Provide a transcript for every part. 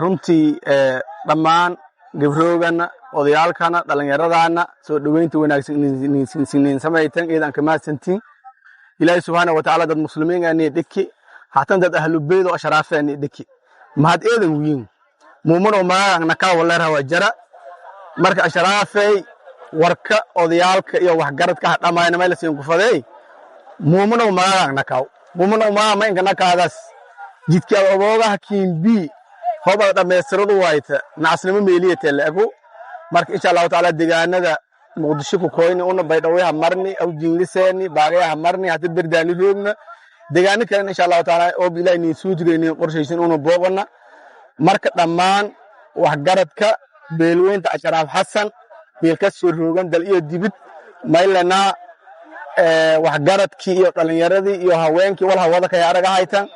Runtii dhammaan gabroogana, odayaalkana, dhallinyaradana soo dhoweynta wanaagsan samaytan iidan kamahadsantiin. Ilaahay subxaana wa tacaala dad muslimiin ani dhiki, hatan dad ahlu beyt oo ashraafe ani dhiki, mahad eedan wiin muumanoo magagan nakaa waleerhawa jara. Marka ashraafey, warka odayaalka iyo waxgaradka ha dhamaayna mayla siin kufadeey muumanow magagan nakaw, muumanow maga ma inka nakaadaas jidkaad oboogaha kiimbii hobada dhammaystiradu wayta nacasnimo meeliyatee egu. Marka insha Allahu tacaala deegaanada Muqdisho ku koyni una Baydhaweha marni, Awjinliseeni, Baagayaha marni, hada Berdaali roogna. Deegaano kalena insha Allahu tacaala oo Ilaahay niin suutugaynin qorshaysan una booqana. Marka dhammaan waxgaradka beelweynta Ashraaf Xasan meelka soo roogan dal iyo dibid, maylana waxgaradkii iyo dhalinyaradii iyo haweenkii wal hawada kay araga haytan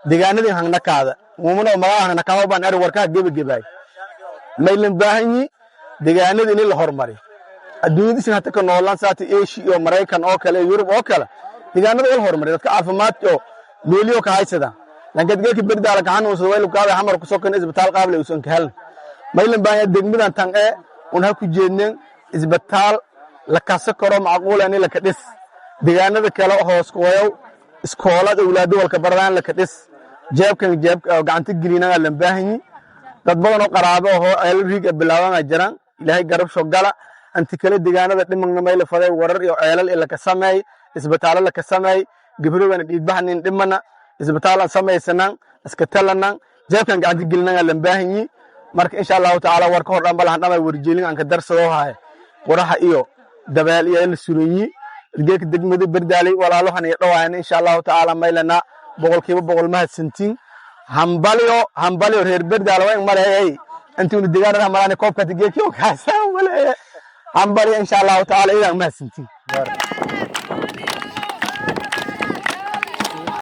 deegaanadii hangnakaada muumano magaca hangnakaada baan ari warkaha gebagebaay. Maylan baahanyi deegaanadii in la horumariyo. Adduunyadiisin hata ka noolaan saata Asia iyo Maraykan oo kale, Yurub oo kale, deegaanada wal horumariyo, dadka caafimaadka oo meeliyo ka haysadaan. Langadgeelka Berdaala kaxanuunsada waylu kaada xamar kusoo kan isbitaal qaable uusan ka helin. Maylan baahan degmadan tan ee un ha ku jeednen isbitaal la kasa karo macquul ani la ka dhis. Deegaanada kale hoos kuwayow iskoolad awlaado walka baradaan la ka dhis. Jeebkan jeeb gacanta gelinaa lan baahanyi. Dad badan oo qaraabo oo eel riig bilaabana jiraan. Ilaahay garab soo gala anti kale. Deegaanada dhimanna mayla faday warar iyo ceelal ila ka sameey, isbitaalo la ka sameey, gabrowgana dhiigbaxnin dhimana isbitaalan samaysanan, iska talanan, jeebkan gacanta gelinaa lan baahanyi. Marka insha Allahu tacaala warka hor dhan balahan dhamay warjeelin aan ka darsado haay waraha iyo dabeel iyo la suranyi geeka degmada Berdaalay walaalohan iyo dhawaan. Insha Allahu tacaala maylana 100% mahadsantiin. Hambalyo, hambalyo reer Berdaale. Waa in maleeyay intuuna deegaanada maraan koobka geeki oo kaasa maleeye. Hambalyo, insha Allahu tacaala idan mahadsantiin.